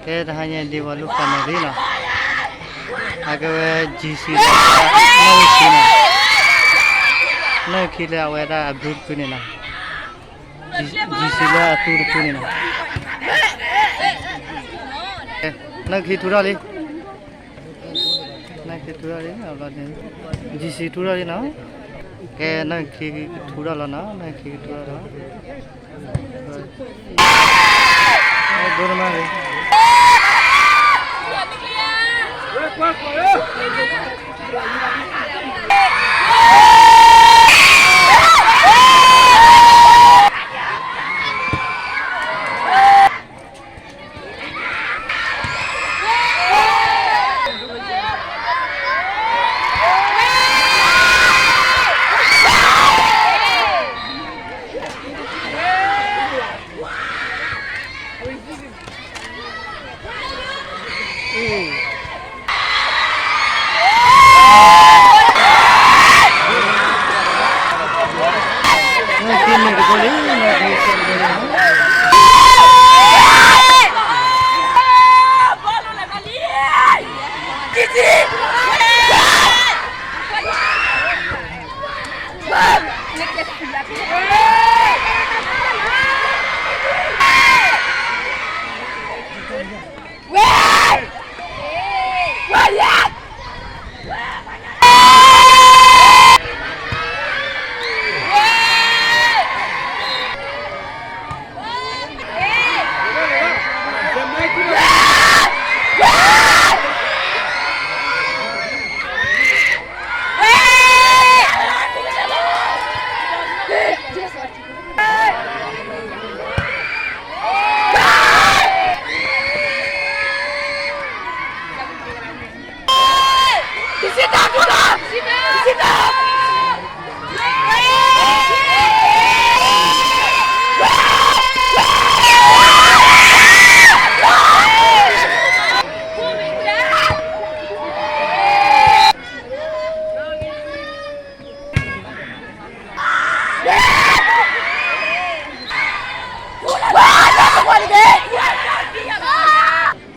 ကဲ တဟါညါဒံးဝဲလၢ penalty နီၤ, အကဲဝဲ G C လၢ နီၣ်ဂံၢ်ခံနီၤ, နီၣ်ဂံၢ်ခံလၢအဝဲဒၣ်အ blue တဖုန့ၣ်နီၤ, G C လၢအသူတဖုန့ၣ်နီၤ, နီၣ်ဂံၢ်ခံထူထီၣ်လံ, နီၣ်ဂံၢ်ခံထူထီၣ်လံ, G C ထူထီၣ်လံနီၤ, ကဲ နီၣ်ဂံၢ်ခံကထူထီၣ်လီၤနီၤ, နီၣ်ဂံၢ်ခံကထူထီၣ်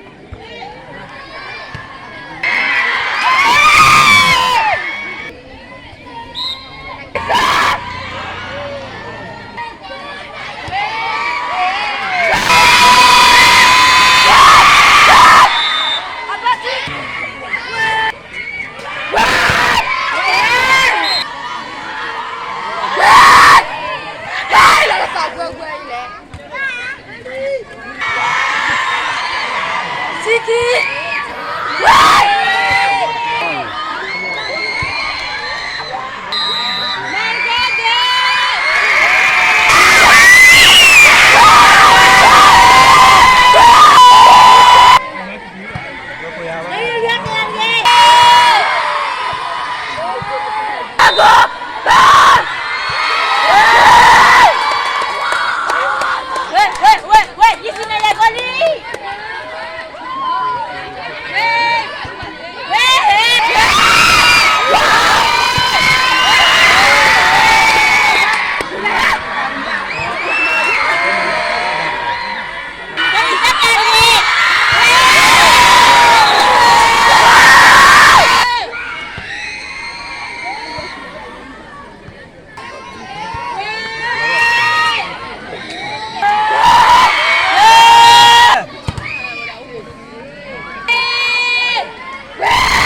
လီ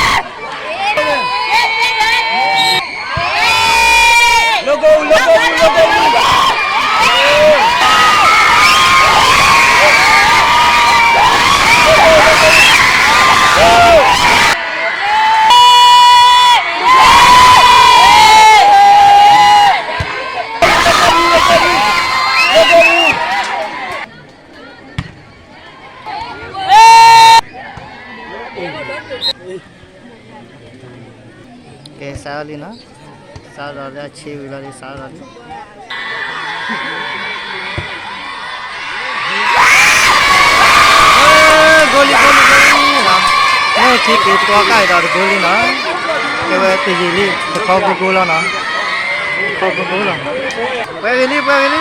ၤ. ကဲ စးထီၣ်လံနီၤ, စးထီၣ်လၢအဆံဝံၤလီၤလံ စးထီၣ်လံ. ဂိၢ်လံ ဂိၢ်လံ ဂိၢ်လံနီၤ, လၢထံက့ၤတကီကၢ်အံၤဒီးတဂိၢ်လံနီၤ, ကဲဝဲတယံာ်လံ တခီဂိၢ်ဂိၢ်လီၤနီၤ, တခီဂိၢ်ဂိၢ်လီၤ, ပှဲၤဂ့ၤလံ ပှဲၤဂ့ၤလံ.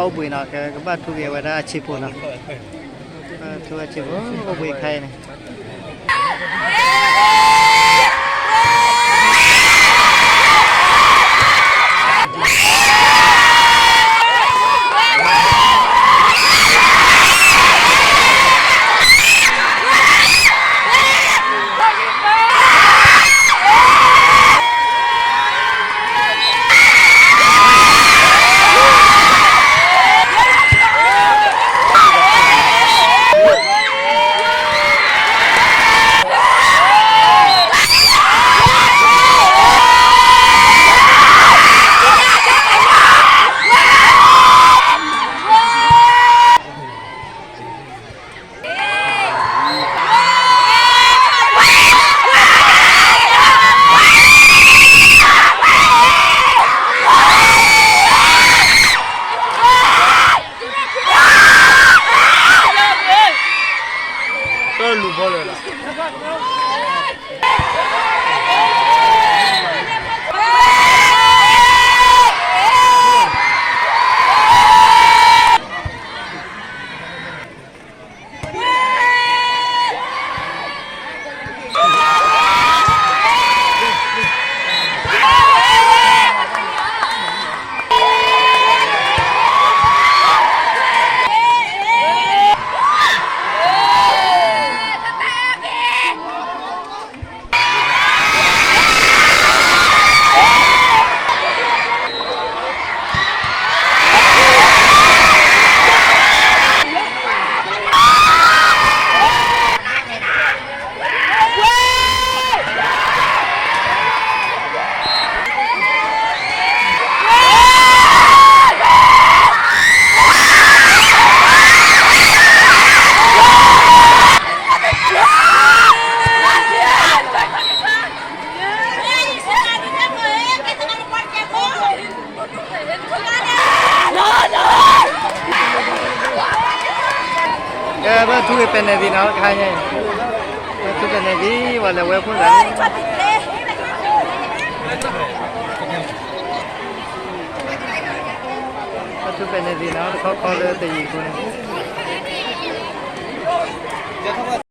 အိၣ်ဘှံးနီၤ ကဘၣ်ထူက့ၤဝဲဒၣ်အဆံးဖိနီၤ, ဘၣ်ထူအဆံးဖိ အိၣ်ဘှံးခါအံၤန့ၣ် တၢ်လူၤဖီလၢာ်လီၤ. ကဲ ဘၣ်ထူက့ၤ penalty နီၤ တခါညါအံၤ, ဘၣ်ထူ penalty ဝဲ လဲၤဝဲဖိသၣ်န့ၣ်, ဘၣ်ထူ penalty နီၤ တခီခီလၢတယံာ်အဃိန့ၣ်